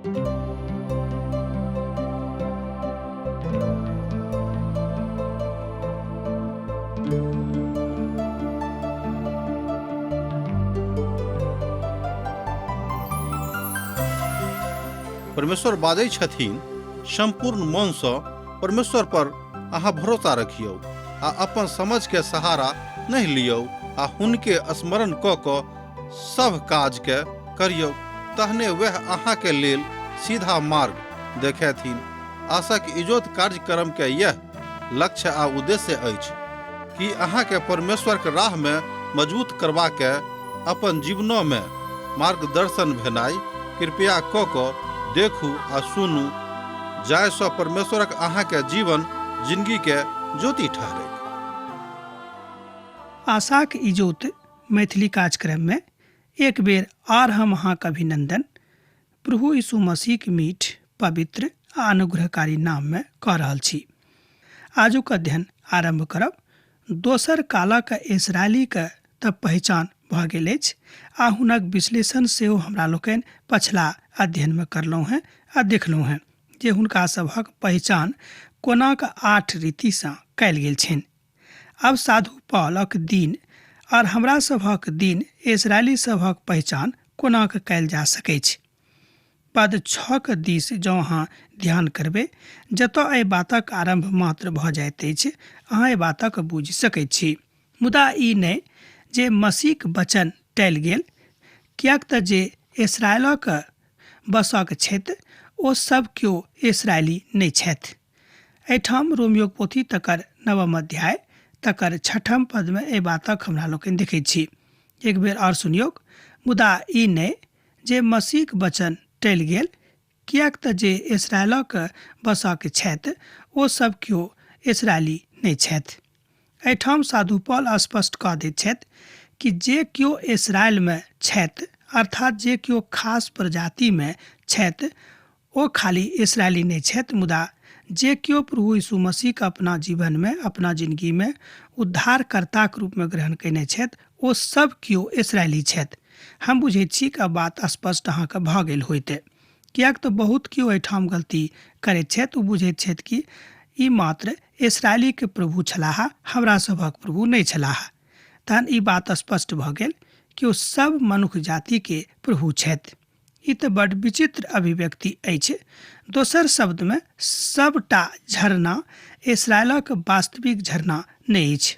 परमेश्वर बाजै छथिन, सम्पूर्ण मनसँ परमेश्वर पर अहाँ भरोसा रखियौ आ अपन समझके सहारा नहि लियौ आ हुनके स्मरण कऽ कऽ सभ काजके करियौ, तहने वएह अहाँके लेल सीधा मार्ग देखेथिन। आशाक इजोत कार्यक्रमके यैह लक्ष्य आ उद्देश्य अछि कि अहाँके परमेश्वरके राहमे मजबूत करबाके अपन जीवनोमे मार्गदर्शन भेनाइ। कृपया कऽ कऽ देखू आ सुनू जाहिसँ परमेश्वरक अहाँके जीवन जिनगीके ज्योति ठहरैक। आशाक इजोत मैथिली कार्यक्रममे एक बेर आर हम अहाँक अभिनंदन प्रभु यीशु मसीहक मीठ, पवित्र आ अनुग्रहकारी नाममे कऽ रहल छी। आजुक अध्ययन आरम्भ करब। दोसर कालक इसराइलीक तऽ पहिचान भऽ गेल अछि आ हुनक विश्लेषण सेहो हमरा लोकनि पछिला अध्ययनमे करलहुँ हेँ आ देखलहुँ हेँ जे हुनका सभक पहिचान कोनाक 8 रीतिसँ कयल गेल छनि। आब साधु पॉलक दिन आर हमरा सभक दिन इसराइली सभक पहिचान कोनाक कयल जा सकैछ। पद 6 के दिस जँ अहाँ ध्यान करबै, जतऽ एहि बातक आरम्भ मात्र भऽ जाइत अछि, अहाँ एहि बातक बुझि सकैत छी। मुदा ई नहि जे मसीहक वचन टलि गेल, किएक तऽ जे इसराइलक बसक छथि ओ सब केओ इसराइली नहि छथि। एहिठाम रोमियोक पोथी तकर 9 अध्याय तकर 6 पदमे एहि बातक हमरा लोकनि देखैत छी। एक बेर आओर सुनियौक, मुदा ई नहि जे मसीहक वचन टलि गेल, किएक तऽ जे इसराइलक बसक छथि ओ सब केओ इसराइली नहि छथि। एहिठाम साधु पॉल स्पष्ट कऽ दैत छथि कि जे केओ इसराइलमे छथि, अर्थात जे केओ खास प्रजातिमे छथि, ओ खाली इसराइली नहि छथि, मुदा जे केओ प्रभु यीशु मसीहके अपना जीवनमे, अपना जिनगीमे उद्धारकर्ताक रूपमे ग्रहण कयने छथि, ओ सब केओ इसराइली छथि। हम बुझैत छी कि बात स्पष्ट अहाँके भऽ गेल होइत, किएक तऽ बहुत केओ एहिठाम गलती करैत छथि। ओ बुझैत छथि कि ई मात्र इसराइलीके प्रभु छलाह, हमरा सभक प्रभु नहि छलाह। तहन ई बात स्पष्ट भऽ गेल कि ओ सब मनुख जातिके प्रभु छथि। ई तऽ बड विचित्र अभिव्यक्ति अछि। दोसर शब्दमे सबटा झरना इसराइलक वास्तविक झरना नहि अछि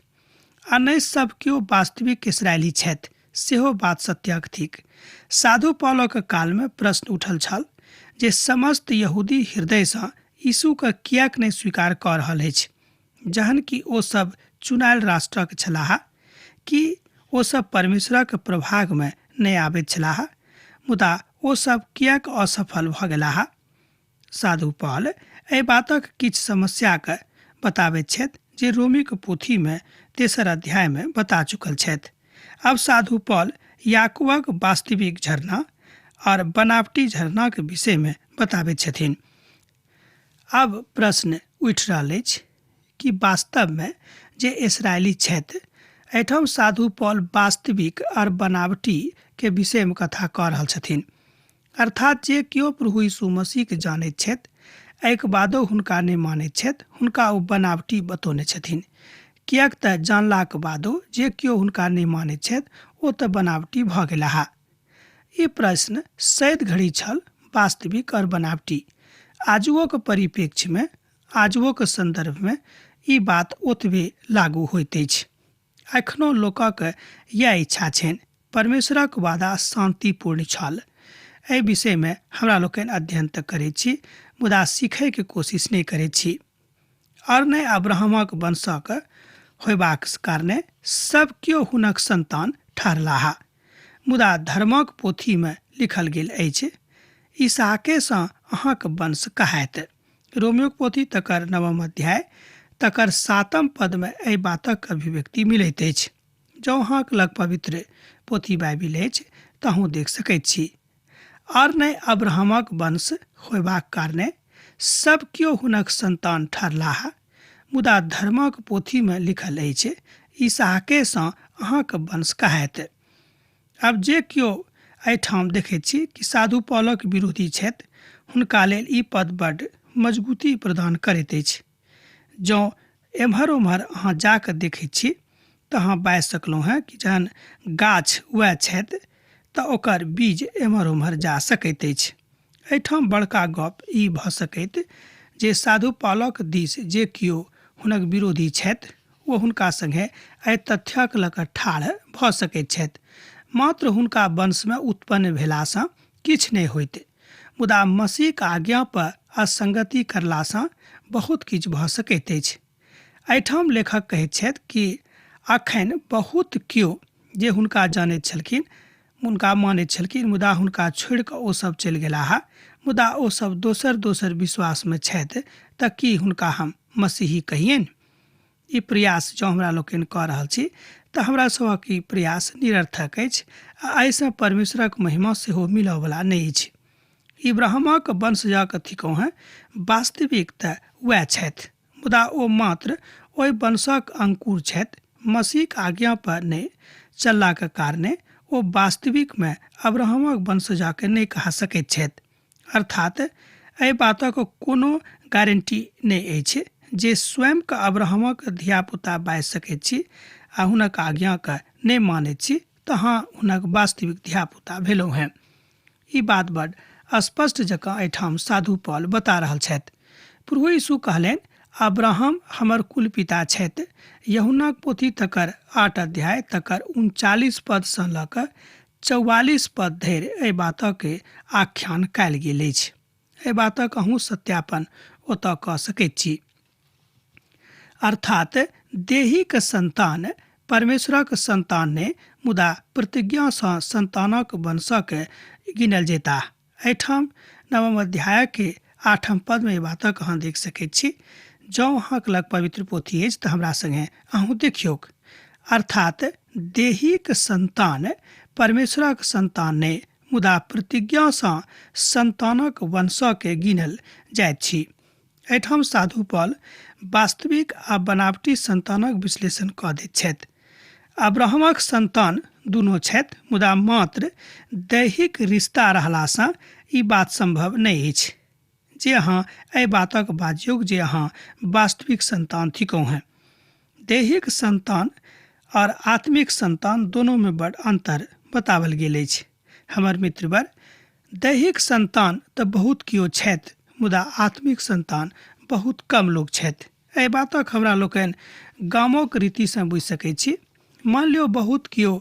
आ नहि सब केओ वास्तविक इसराइली छथि, सेहो बात सत्यक थिक। साधु पॉलक कालमे प्रश्न उठल छल जे समस्त यहूदी हृदयसँ यीशुके किएक नहि स्वीकार कऽ रहल अछि, जहन कि ओ सब चुनायल राष्ट्रक छलाह। कि ओ सब परमेश्वरक प्रभागमे नहि आबैत छलाह? मुदा ओ सब किएक असफल भऽ गेलाह? साधु पॉल एहि बातक किछु समस्याके बताबैत छथि जे रोमीक पोथीमे 3 अध्यायमे बता चुकल छथि। अब साधु पॉल याकूबक वास्तविक झरना और बनावटी झरनाक विषयमे बताबैत छथिन। अब प्रश्न उठि रहल अछि कि वास्तवमे जे इसराइली छथि, एहिठाम साधु पॉल वास्तविक और बनावटी के विषयमे कथा कऽ रहल छथिन। अर्थात जे केओ प्रभु यीशु मसीहके जानैत छथि, एहिके बादो हुनका नहि मानैत छथि, हुनका ओ बनावटी बतौने छथिन। किएक तऽ जानलाक बादो जे केओ हुनका नहि मानैत छथि, ओ तऽ बनावटी भऽ गेलाह। ई प्रश्न सैद घड़ी छल, वास्तविक और बनावटी। आजुओक परिप्रेक्ष्यमे, आजुओक सन्दर्भमे ई बात ओतबे लागू होइत अछि। एखनो लोकक यैह इच्छा छनि। परमेश्वरक वादा शान्तिपूर्ण छल। एहि विषयमे हमरा लोकनि अध्ययन तऽ करैत छी, मुदा सीखैके कोशिश नहि करैत छी। आओर नहि अब्राहमक वंशक होयबाक कारणे सब केओ हुनक संतान ठहरलाह। मुदा धर्मक पोथीमे लिखल गेल अछि, इसहाकेसँ अहाँक वंश कहायत। रोमियोक पोथी तकर 9 अध्याय तकर 7 पदमे एहि बातक अभिव्यक्ति मिलैत अछि। जँ अहाँक लग पवित्र पोथी बाइबिल अछि तऽ अहूँ देख सकैत छी। आओर नहि अब्राहमक वंश होयबाक कारणे सब केओ हुनक संतान ठहरलाह, मुदा धर्मक पोथीमे लिखल अछि, इसहाकेसँ अहाँक वंश कहायत। अब जे केओ एहिठाम देखैत छी कि साधु पौलक विरोधी छथि, हुनका लेल ई पद बड्ड मजगूती प्रदान करैत अछि। जँ एम्हर ओम्हर अहाँ जा कऽ देखैत छी तऽ अहाँ बाजि सकलहुँ हेँ कि जहन गाछ उएह छथि तऽ ओकर बीज एम्हर ओम्हर जा सकैत अछि। एहिठाम बड़का गप ई भऽ सकैत जे साधु पौलक दिस जे केओ हुनक विरोधी छथि ओ हुनका सङ्गे एहि तथ्यक लऽ कऽ ठाढ़ भऽ सकैत छथि। मात्र हुनका वंशमे उत्पन्न भेलासँ किछु नहि होइत, मुदा मसीहक आज्ञा पर असंगति करलासँ बहुत किछु भऽ सकैत अछि। एहिठाम लेखक कहैत छथि कि अखन बहुत केओ जे हुनका जानैत छलखिन, हुनका मानैत छलखिन, मुदा हुनका छोड़ि कऽ ओसभ चलि गेलाह, मुदा ओसभ दोसर दोसर विश्वासमे छथि, तऽ की हुनका हम मसीही कहियनि? ई प्रयास जँ हमरा लोकनि कऽ रहल छी तऽ हमरा सभक ई प्रयास निरर्थक अछि आ एहिसँ परमेश्वरक महिमा सेहो मिलयवला नहि अछि। इब्राहिमक वंशजक थिकहुँ हेँ, वास्तविक तऽ वएह छथि, मुदा ओ मात्र ओहि वंशक अंकुर छथि। मसीहक आज्ञा पर नहि चललाक कारणे ओ वास्तविकमे अब्राहमक वंशजके नहि कहा सकैत छथि। अर्थात एहि बातक कोनो गारंटी नहि अछि जे स्वयंके अब्राहमक धियापुता बाजि सकैत छी आ हुनक आज्ञाके नहि मानैत छी तऽ अहाँ हुनक वास्तविक धियापुता भेलहुँ हेँ। ई बात बड स्पष्ट जकाँ एहिठाम साधु पॉल बता रहल छथि। प्रभु यीशु कहलनि, अब्राहम हमर कुल पिता छथि। यूहन्नाक पोथी तकर 8 अध्याय तकर 39 पदसँ लऽ कऽ 44 पद धरि एहि बातक आख्यान कयल गेल अछि। एहि बातक अहूँ सत्यापन ओतऽ कऽ सकैत छी। अर्थात देहीक संतान परमेश्वरक संतान नहि, मुदा प्रतिज्ञासँ संतानक वंशक गिनल जेताह। एहिठाम नवम अध्यायके 8म पदमे एहि बातक अहाँ देख सकैत छी। जँ अहाँक लग पवित्र पोथी अछि तऽ हमरा सङ्गे अहूँ देखियौक। अर्थात देहीक संतान परमेश्वरक संतान नहि, मुदा प्रतिज्ञासँ संतानक वंशके गिनल जाइत छी। एहिठाम साधु पॉल वास्तविक आ बनावटी संतानक विश्लेषण कऽ दैत छथि। अब्राहमक संतान दुनू छथि, मुदा मात्र दैहिक रिश्ता रहलासँ ई बात संभव नहि अछि जे अहाँ एहि बातक बाजियौक जे अहाँ वास्तविक संतान थिकहुँ हेँ। दैहिक संतान और आत्मिक संतान दोनों में बड़ अंतर बतावल गेल अछि। हमर मित्रवर, दैहिक संतान तऽ बहुत केओ छथि, मुदा आत्मिक संतान बहुत कम लोक छथि। एहि बातक हमरा लोकनि गामोक रीतिसँ बुझि सकैत छी। मान लियौ बहुत केओ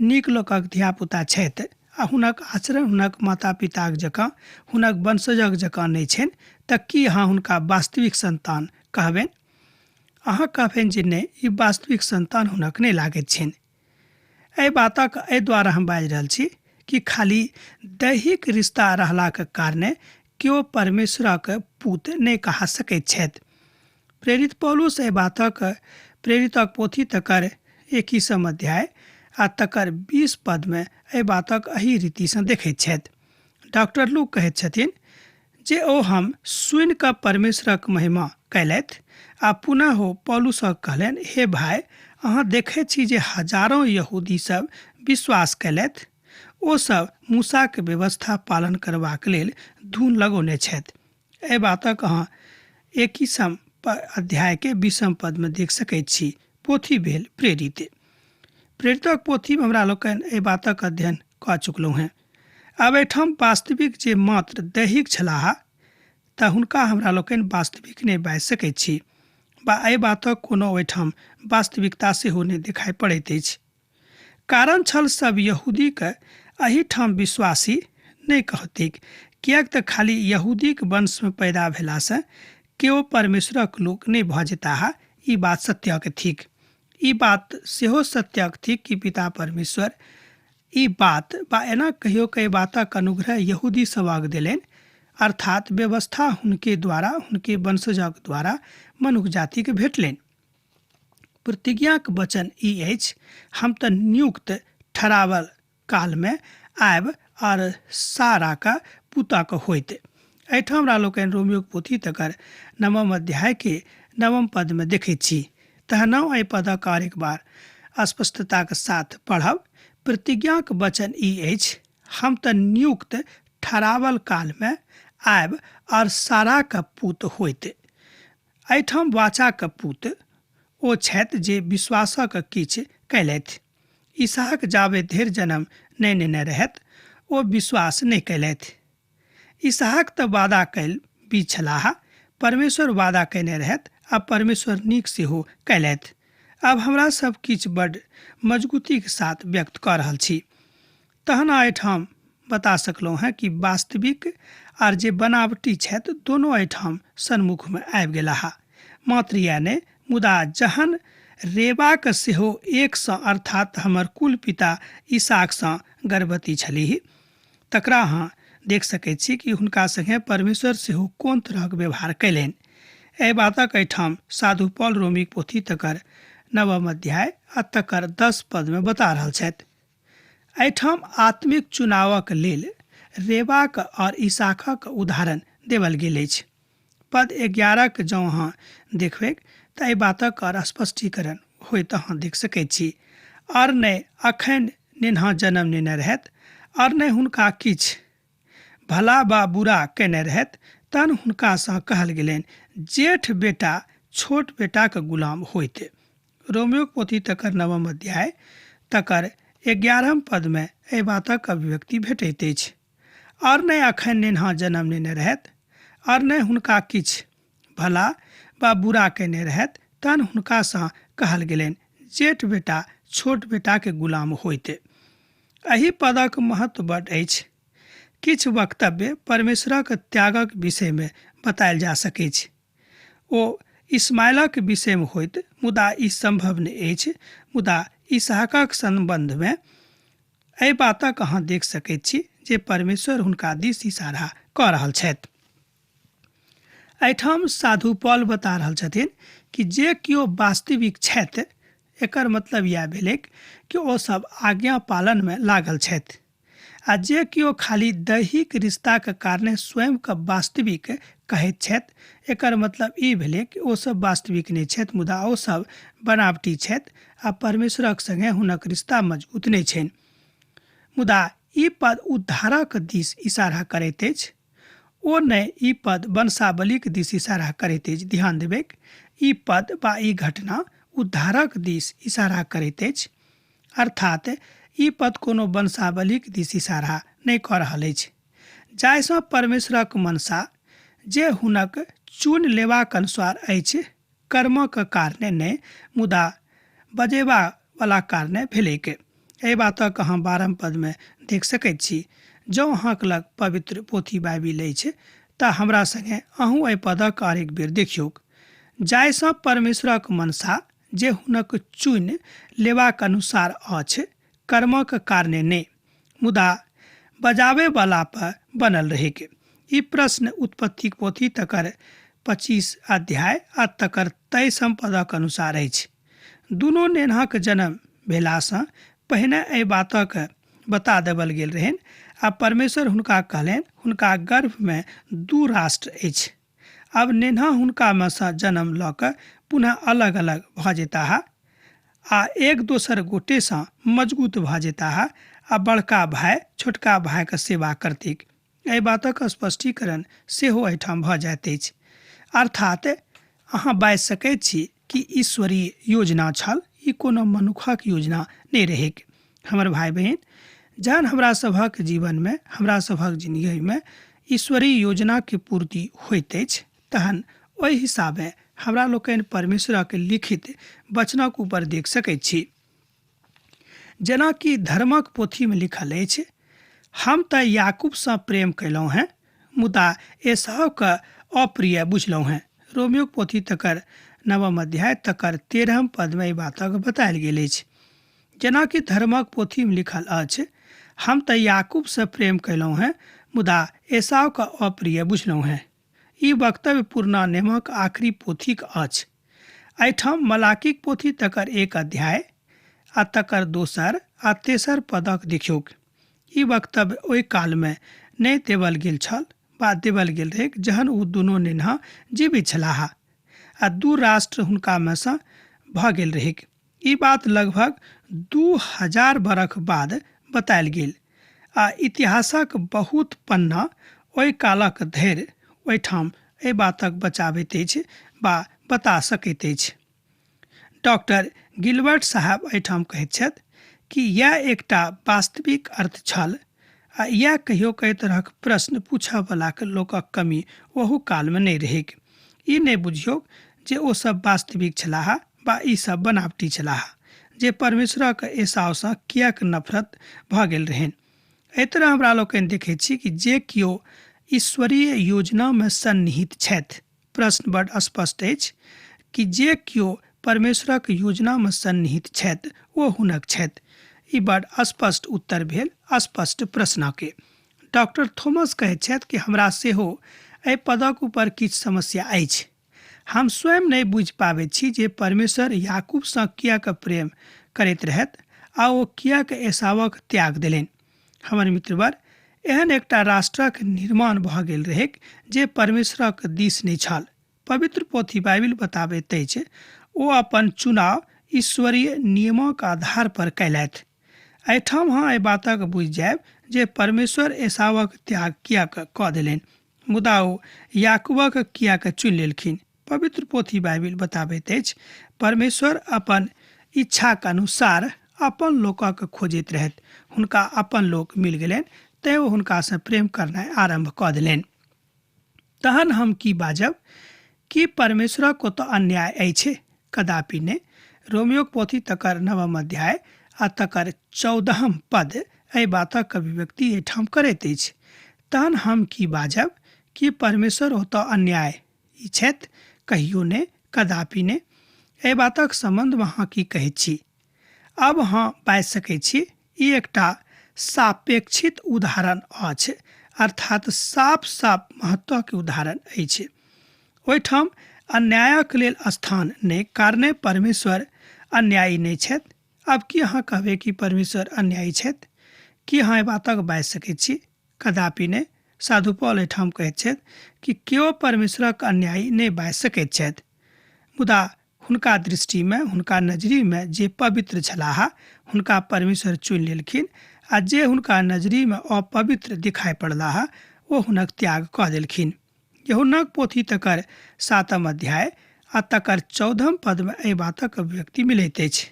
नीक लोकक धियापुता छथि आ हुनक आचरण हुनक माता पिताक जकाँ, हुनक वंशजक जकाँ नहि छनि, तऽ की अहाँ हुनका वास्तविक संतान कहबनि? अहाँ कहबनि जे नहि, ई वास्तविक संतान हुनक नहि लागैत छनि। एहि बातक एहि द्वारा हम बाजि रहल छी कि खाली दैहिक रिश्ता रहलाक कारणे केओ परमेश्वरक पूत नहि कहा सकैत छथि। प्रेरित पौलुस एहि बातक प्रेरितक पोथी तकर 21 अध्याय आ तकर 20 पदमे एहि बातक एहि रीतिसँ देखैत छथि। डॉक्टर लूक कहैत छथिन जे ओ हम सुनि कऽ परमेश्वरक महिमा कयलथि आ पुनः ओ पौलुसक कहलनि, हे भाय, अहाँ देखैत छी जे हजारों यहूदी सब विश्वास कयलथि। ओ सब मूसाक व्यवस्था पालन करबाक लेल धुन लगौने छथि। एहि बातक अहाँ 21 अध्याय के 20 पदमे देख सकैत छी। पोथी भेल प्रेरित। प्रेरितक पोथीमे हमरा लोकनि एहि बातक अध्ययन कऽ चुकलहुँ हेँ। आब एहिठाम वास्तविक जे मात्र दैहिक छलाह तऽ हुनका हमरा लोकनि वास्तविक नहि बाजि सकैत छी बा एहि बातक कोनो ओहिठाम वास्तविकता सेहो नहि देखाइ पड़ैत अछि। कारण छल सब यहूदीके एहिठाम विश्वासी नहि कहतिक, किएक तऽ खाली यहूदीक वंशमे पैदा भेलासँ केओ परमेश्वरक लोक नहि भऽ जेताह, ई बात सत्यक थिक। ई बात सेहो सत्यक थिक कि पिता परमेश्वर ई बात बा एना कहियो के बातक अनुग्रह यहूदी सभक देलनि, अर्थात व्यवस्था हुनके द्वारा, हुनके वंशजक द्वारा मनुख जातिके भेटलनि। प्रतिज्ञाक वचन ई अछि, हम तऽ नियुक्त ठहरावल कालमे आयब आर साराक पुतक होइत। एहिठाम हमरा लोकनि रोमियोक पोथी तकर नवम अध्यायके नवम पदमे देखैत छी। तहन एहि पदक आओर एक बार स्पष्टताक साथ पढ़ब। प्रतिज्ञाक वचन ई अछि, हम तऽ नियुक्त ठहरावल कालमे आयब आओर साराक पूत होइत। एहिठाम वाचाक पूत ओ छथि जे विश्वासक किछु कयलथि। इसहाक जाबे धरि जन्म नहि नेने रहथि ओ विश्वास नहि कयलथि। इसहाक तऽ वादा कयल बीज छलाह, परमेश्वर वादा कयने रहथि आ परमेश्वर नीक सेहो कयलथि। आब हमरा सब किछु बड मजबूतीके साथ व्यक्त कऽ रहल छी। तहन एहिठाम बता सकलहुँ हेँ कि वास्तविक आर जे बनावटी छथि दोनो एहिठाम सन्मुखमे आबि गेलाह। मात्र इएह नहि, मुदा जहन रेबाक सेहो एकसँ अर्थात हमर कुल पिता ईसाकसँ गर्भवती छलीह, तकरा अहाँ देख सकैत छी कि हुनका संगे परमेश्वर सेहो कोन तरहक व्यवहार कयलनि। एहि बातक एहिठाम साधु पॉल रोमीक पोथी तकर 9 अध्याय आ तकर 10 पदमे बता रहल छथि। एहिठाम आत्मिक चुनावक लेल रेबाक और ईसाखक उदाहरण देवल गेल अछि। पद 11 जँ अहाँ देखबै तऽ एहि बातक और स्पष्टीकरण होइत अहाँ देख सकैत छी। और नहि अखन नेन्हा जन्म नेने रहथि और नहि हुनका किछु भला बा बुरा कयने रहथि, तहन हुनकासँ कहल गेलनि जेठ बेटा छोट बेटाक गुलाम होइत। रोमियोक पोथी तकर 9 अध्याय तकर 11 पदमे एहि बातक अभिव्यक्ति भेटैत अछि। और नहि अखन नेन्हा जन्म नेने रहथि और नहि हुनका किछु भला बा बुरा कयने रहथि, तहन हुनकासँ कहल गेलनि जेठ बेटा छोट बेटाके गुलाम होइत। एहि पदक महत्व बड अछि। किछु वक्तव्य परमेश्वरक त्यागक विषयमे बतायल जा सकैछ। ओ इस्माइलक विषयमे होइत, मुदा ई सम्भव नहि अछि। मुदा इसहाकक सम्बन्धमे एहि बातक अहाँ देख सकैत छी जे परमेश्वर हुनका दिस इशारा कऽ रहल छथि। एहिठाम साधु पॉल बता रहल छथिन कि जे केओ वास्तविक छथि, एकर मतलब इएह भेलैक कि ओ सब आज्ञा पालनमे लागल छथि, आ जे केओ खाली दैहिक रिश्ताके कारणे स्वयंके वास्तविक कहैत छथि, एकर मतलब ई भेलै कि ओ सब वास्तविक नहि छथि, मुदा ओ सब बनावटी छथि आ परमेश्वरक संगे हुनक रिश्ता मजबूत नहि छनि। मुदा ई पद उद्धारक दिस इशारा करैत अछि, ओ नहि ई पद वंशावलीक दिस इशारा करैत अछि। ध्यान देबैक, ई पद वा ई घटना उद्धारक दिस इशारा करैत अछि, अर्थात ई पद कोनो वंशावलीक दिस इशारा नहि कऽ रहल अछि, जाहिसँ परमेश्वरक मनसा जे हुनक चुनि लेबाक अनुसार अछि कर्मक कारणे नहि, मुदा बजेबा वाला कारणे भेलैक। एहि बातक अहाँ 12 पदमे देख सकैत छी। जँ अहाँक लग पवित्र पोथी बाइबिल अछि तऽ हमरा संगे अहूँ एहि पदक आओर एक बेर देखियौक। जाहिसँ परमेश्वरक मनसा जे हुनक चुनि लेबाक अनुसार अछि कर्मक कारणे नहि, मुदा बजाबे वाला पर बनल रहैक। ई प्रश्न उत्पत्तिक पोथी तकर 25 अध्याय आ तकर 23 पदक अनुसार अछि। दुनू नेन्हाक जन्म भेलासँ पहिने एहि बातक बता देवल गेल रहनि आ परमेश्वर हुनका कहलनि हुनका गर्भमे 2 राष्ट्र अछि। आब नेन्हा हुनकामे सँ जन्म लऽ कऽ पुनः अलग अलग भऽ जेताह आ एक दोसर गोटेसँ मजबूत भऽ जेताह आ बड़का भाय छोटका भायके सेवा करतिक। एहि बातक स्पष्टीकरण सेहो एहिठाम भऽ जाइत अछि। अर्थात अहाँ बाजि सकैत छी कि ईश्वरीय योजना छल, ई कोनो मनुखक योजना नहि रहैक। हमर भाय बहिन, जहन हमरा सभक जीवनमे हमरा सभक जिंदगीमे ईश्वरीय योजनाके पूर्ति होइत अछि, तहन ओहि हिसाबे हमरा लोकनि परमेश्वरक लिखित वचनक ऊपर देख सकैत छी। जेनाकि धर्मक पोथीमे लिखल अछि, हम तऽ याकूबसँ प्रेम कयलहुँ हेँ, मुदा एसावके अप्रिय बुझलहुँ हेँ। रोमियोक पोथी तकर 9 अध्याय तकर 13 पदमे एहि बातक बतायल गेल अछि। जेनाकि धर्मक पोथीमे लिखल अछि, हम तऽ याकूबसँ प्रेम कयलहुँ हेँ, मुदा एसावके अप्रिय बुझलहुँ हेँ। ई वक्तव्य पुरना नेमक आखिरी पोथीक अछि। एहिठाम मलाकीक पोथी तकर 1 अध्याय आ तकर 2 आ 3 पदक देखियौक। ई वक्तव्य ओहि कालमे नहि देवल गेल छल वा देवल गेल रहैक जहन ओ दुनू नेन्हा जीवित छलाह आ 2 राष्ट्र हुनकामे सँ भऽ गेल रहैक। ई बात लगभग 2000 बरख बाद बतायल गेल। आ इतिहासक बहुत पन्ना ओहि कालक धरि ओहिठाम एहि बातक बचाबैत अछि बा बता सकैत अछि। डॉक्टर गिलबर्ट साहब एहिठाम कहैत छथि कि इएह एकटा वास्तविक अर्थ छल आ इएह कहियो कई तरहक प्रश्न पूछयवलाके लोकक कमी ओहू कालमे नहि रहैक। ई नहि बुझियौ जे ओ सब वास्तविक छलाह बा ई सब बनावटी छलाह जे परमेश्वरक एसावसँ किएक नफरत भऽ गेल रहनि। एहि तरह हमरा लोकनि देखैत छी कि जे केओ ईश्वरीय योजनामे सन्निहित छथि, प्रश्न बड स्पष्ट अछि कि जे केओ परमेश्वरक योजनामे सन्निहित छथि ओ हुनक छथि। ई बड स्पष्ट उत्तर भेल स्पष्ट प्रश्नके। डॉक्टर थॉमस कहैत छथि कि हमरा सेहो एहि पदक ऊपर किछु समस्या अछि। हम स्वयं नहि बुझि पाबैत छी जे परमेश्वर याकूबसँ किएक प्रेम करैत रहथि आ ओ किएक एसावक त्याग देलनि। हमर मित्रवर, एहन एकटा राष्ट्रक निर्माण भऽ गेल रहैक जे परमेश्वरक दिस नहि छल। पवित्र पोथी बाइबिल बताबैत अछि ओ अपन चुनाव ईश्वरीय नियमक आधार पर कयलथि। एहिठाम अहाँ एहि बातक बुझि जायब जे परमेश्वर एसावक त्याग किएक कऽ देलनि, मुदा ओ याकूबक किएक चुनि लेलखिन। पवित्र पोथी बाइबिल बताबैत अछि परमेश्वर अपन इच्छाक अनुसार अपन लोकक खोजैत रहथि। हुनका अपन लोक मिल गेलनि, तेँ ओ हुनकासँ प्रेम करनाइ आरम्भ कऽ देलनि। तहन हम की बाजब? की परमेश्वरक ओतऽ अन्याय अछि? कदापि नहि। रोमियोक पोथी तकर 9 अध्याय आ तकर 14 पद एहि बातक अभिव्यक्ति एहिठाम करैत अछि। तहन हम की बाजब? की परमेश्वर ओतऽ अन्याय ई छथि? कहियो नहि, कदापि नहि। एहि बातक सम्बन्धमे अहाँ की कहैत छी? आब अहाँ बाजि सकैत छी ई एकटा सापेक्षित उदाहरण अछि, अर्थात साफ साफ महत्वके उदाहरण अछि। ओहिठाम अन्यायक लेल स्थान नहि, कारणे परमेश्वर अन्यायी नहि छथि। आब की अहाँ कहबै कि परमेश्वर अन्यायी छथि? की अहाँ एहि बातक बाजि सकैत छी? कदापि नहि। साधु पॉल एहिठाम कहैत छथि कि केओ परमेश्वरक अन्यायी नहि बाजि सकैत छथि, मुदा हुनका दृष्टिमे, हुनका नजरीमे जे पवित्र छलाह हुनका परमेश्वर चुनि लेलखिन आ जे हुनका नजरीमे अपवित्र दिखाई पड़लाह ओ हुनक त्याग कऽ देलखिन। यूहन्नाक पोथी तकर 7 अध्याय आ तकर 14 पदमे एहि बातक अभिव्यक्ति मिलैत अछि।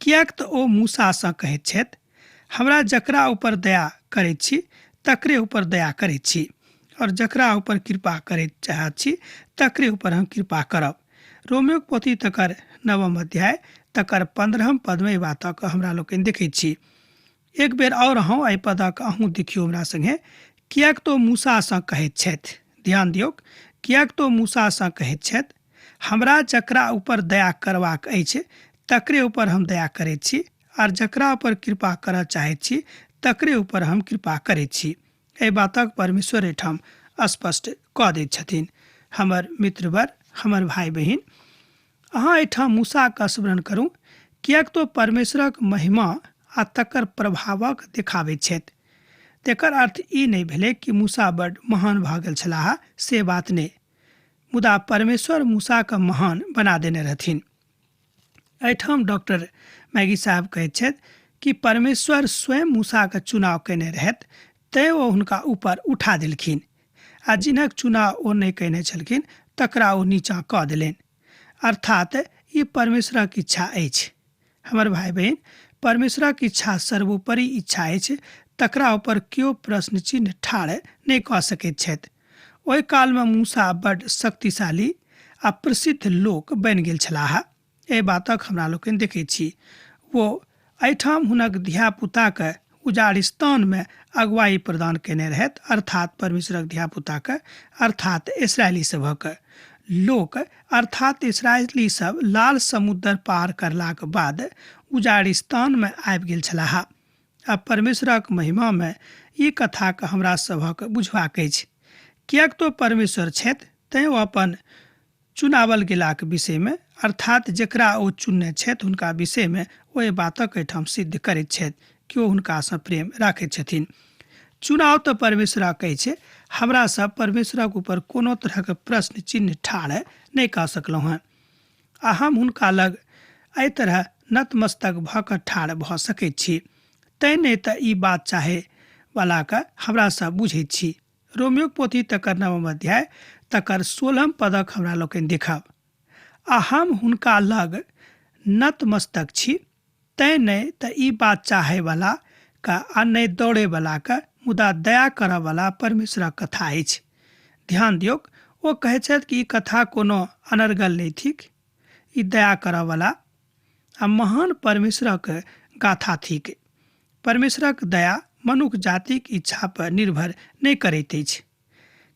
किएक तऽ ओ मूसासँ कहैत छथि, हमरा जकरा ऊपर दया करैत छी तकरे ऊपर दया करैत छी और जकरा ऊपर कृपा करैत चाहैत छी तकरे ऊपर हम कृपा करब। रोमियोक पोथी तकर 9 अध्याय तकर 15 पदमे एहि बातक हमरा लोकनि देखैत छी। एक बेर और अहूँ एहि पदक अहूँ देखियौ हमरा संगे। किएक तो मूसासँ कहैत छथि, ध्यान दियौक, किएक तो मूसासँ कहैत छथि, हमरा जकरा ऊपर दया करबाक अछि तकरे ऊपर हम दया करैत छी आर जकरा ऊपर कृपा करऽ चाहैत छी तकरे ऊपर हम कृपा करैत छी। एहि बातक परमेश्वर एहिठाम स्पष्ट कऽ दैत छथिन। हमर मित्रवर, हमर भाई बहिन, अहाँ एहिठाम मूसाके स्मरण करू, किएक तो परमेश्वरक महिमा आ तकर प्रभावक देखाबैत छथि। तेकर अर्थ ई नहि भेलै कि मूसा बड महान भऽ गेल छलाह, से बात नहि, मुदा परमेश्वर मूसाके महान बना देने रहथिन। एहिठाम डॉक्टर मैगी साहब कहैत छथि कि परमेश्वर स्वयं मूसाके चुनाव कयने रहथि, तैँ ओ हुनका ऊपर उठा देलखिन आ जिनक चुनाव ओ नहि कयने छलखिन तकरा ओ नीचाँ कऽ देलनि। अर्थात ई परमेश्वरक इच्छा अछि। हमर भाई बहिन, परमेश्वरक इच्छा सर्वोपरि इच्छा अछि, तकरा ऊपर केओ प्रश्न चिन्ह ठाढ़ नहि कऽ सकैत छथि। ओहि कालमे मूसा बड शक्तिशाली आ प्रसिद्ध लोक बनि गेल छलाह। एहि बातक हमरा लोकनि देखैत छी। ओ एहिठाम हुनक धियापुताके उजाड़िस्तानमे अगुवाई प्रदान कयने रहथि, अर्थात परमेश्वरक धियापुताके, अर्थात इसराइली सभक लोक, अर्थात इसराइली सब लाल समुद्र पार करलाक बाद उजाड़िस्तानमे आबि गेल छलाह। आ परमेश्वरक महिमामे ई कथाके हमरा सभक बुझबाक अछि। किएक तो परमेश्वर छथि, तैँ ओ अपन चुनावल गेलाक विषयमे, अर्थात जकरा ओ चुनने छथि हुनका विषयमे ओहि बातक एहिठाम सिद्ध करैत छथि कि ओ हुनकासँ प्रेम राखैत छथिन। चुनाव तऽ परमेश्वरक अछि, हमरा सब परमेश्वरक ऊपर कोनो तरहक प्रश्न चिन्ह ठाढ़ नहि कऽ सकलहुँ हँ आ हम हुनका लग एहि तरह नतमस्तक भऽ कऽ ठाढ़ भऽ सकैत छी। तैँ नहि तऽ ई बात चाहे वला के हमरा सब बुझैत छी। रोमियोक पोथी तकर 9 अध्याय तकर 16 पदक हमरा लोकनि देखब। आ हम हुनका लग नतमस्तक छी, तैं नहि तऽ ई बात चाहैवला का आ नहि दौड़ैवला के, मुदा दया करऽवला परमेश्वरक कथा अछि। ध्यान दियौक, ओ कहै छथि कि ई कथा कोनो अनर्गल नहि थिक, ई दया करऽवला आ महान परमेश्वरक गाथा थिक। परमेश्वरक दया मनुख जातिक इच्छा पर निर्भर नहि करैत अछि,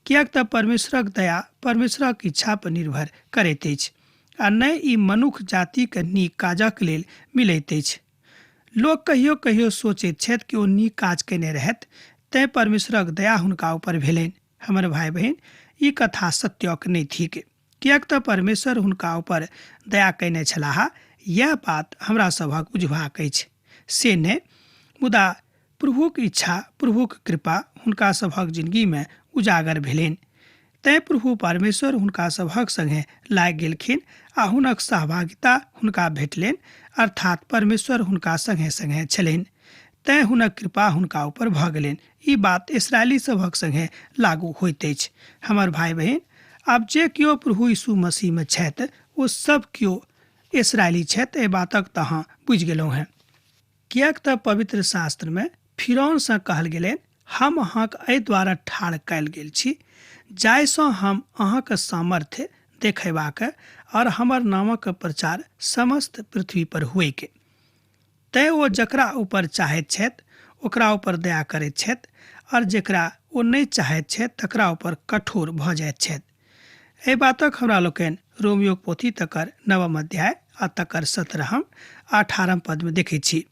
किएक तऽ परमेश्वरक दया परमेश्वरक इच्छा पर निर्भर करैत अछि आ नहि ई मनुख जातिक नीक काजक लेल मिलैत अछि। लोक कहियो कहियो सोचैत छथि कि ओ नीक काज कयने रहथि, तैं परमेश्वरक दया हुनका ऊपर भेलनि। हमर भाय बहिन, ई कथा सत्यक नहि थिक, किएक तऽ परमेश्वर हुनका ऊपर दया कयने छलाह। यैह बात हमरा सभक बुझबाक अछि, से नहि, मुदा प्रभुक इच्छा, प्रभुक कृपा हुनका सभक जिंदगी में उजागर भेलनि। तैं प्रभु परमेश्वर हुनका सभक संगे लागि गेलखिन आ हुनक सहभागिता हुनका भेटलनि, अर्थात परमेश्वर हुनका संगे संगे छलनि, तैं हुनक कृपा हुनका ऊपर भऽ गेलनि। ई बात इसराइली सभक संगे लागू होइत अछि। हमर भाय बहिन, आब जे केओ प्रभु यीशु मसीह में छथि ओ सब केओ इसराइली छथि, एहि बातक तऽ अहाँ बुझि गेलहुँ हेँ। किएक तऽ पवित्र शास्त्र में फिरौनसँ कहल गेलनि, हम अहाँक एहि द्वारा ठाढ़ कयल गेल छी जाहिसँ हम अहाँक सामर्थ्य देखेबाक और हमर नामक प्रचार समस्त पृथ्वी पर हुएके। तैं ओ जकरा ऊपर चाहैत छथि ओकरा ऊपर दया करैत छथि और जकरा ओ नहि चाहैत छथि तकरा ऊपर कठोर भऽ जाइत छथि। एहि बातक हमरा लोकनि रोमियोक पोथी तकर 9 अध्याय आ तकर 17 आ 18 पद में देखैत छी।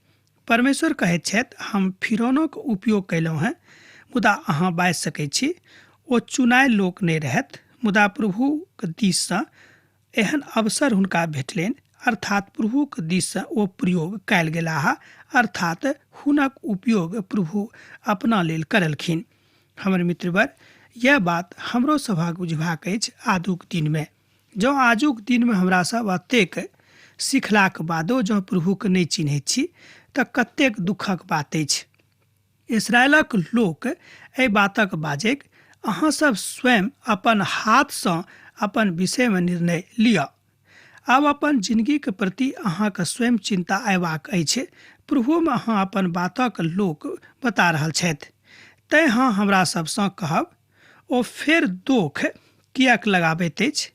परमेश्वर कहैत छथि, हम फिरौनक उपयोग कयलहुँ हेँ, मुदा अहाँ बाजि सकैत छी ओ चुनायल लोक नहि रहथि, मुदा प्रभुक दिससँ एहन अवसर हुनका भेटलनि, अर्थात प्रभुक दिससँ ओ प्रयोग कयल गेलाह, अर्थात हुनक उपयोग प्रभु अपना लेल करलखिन। हमर मित्रवर, यह बात हमरो सभक बुझबाक अछि आजुक दिनमे। जँ आजुक दिनमे हमरा सब एतेक सिखलाक बादो जँ प्रभुके नहि चिन्हैत छी तऽ कतेक दुखक बात अछि। इसराइलक लोक एहि बातक बाजैक, अहाँ सब स्वयं अपन हाथसँ अपन विषयमे निर्णय लिअ। आब अपन जिंदगीके प्रति अहाँके स्वयं चिंता अयबाक अछि। प्रभुमे अहाँ अपन बातक लोक बता रहल छथि, तैं अहाँ हमरा सबसँ कहब, ओ फेर दोख किएक लगाबैत अछि?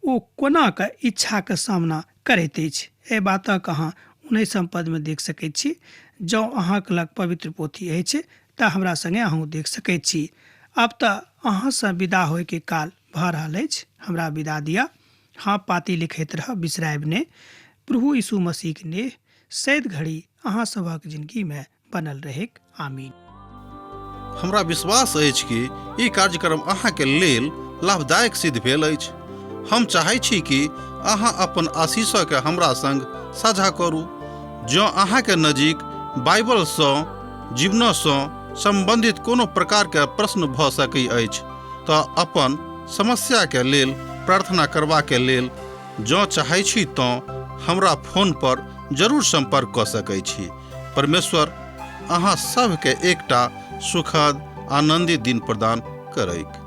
ओ कोना कऽ इच्छाके सामना करैत अछि? एहि बातक अहाँ 19 पदमे देख सकैत छी। जँ अहाँक लग पवित्र पोथी अछि तऽ हमरा संगे अहूँ देख सकैत छी। आब तऽ अहाँसँ विदा होइके काल भऽ रहल अछि, हमरा विदा दिअ। हाँ, पाती लिखैत रहब, बिसरायब नहि। प्रभु यीशु मसीहके नेह सैद घड़ी अहाँ सभक जिंदगीमे बनल रहैक। आमीन। हमरा विश्वास अछि कि ई कार्यक्रम अहाँके लेल लाभदायक सिद्ध भेल अछि। हम चाहै छी कि अहाँ अपन आशीषके हमरा संग साझा करू। जँ अहाँके नजीक बाइबलसँ जीवनसँ सम्बन्धित कोनो प्रकारके प्रश्न भऽ सकै अछि तऽ अपन समस्याके लेल प्रार्थना करबाके लेल जँ चाहै छी तँ हमरा फोन पर जरूर सम्पर्क कऽ सकै छी। परमेश्वर अहाँ सभके एकटा सुखद आनन्दित दिन प्रदान करैक।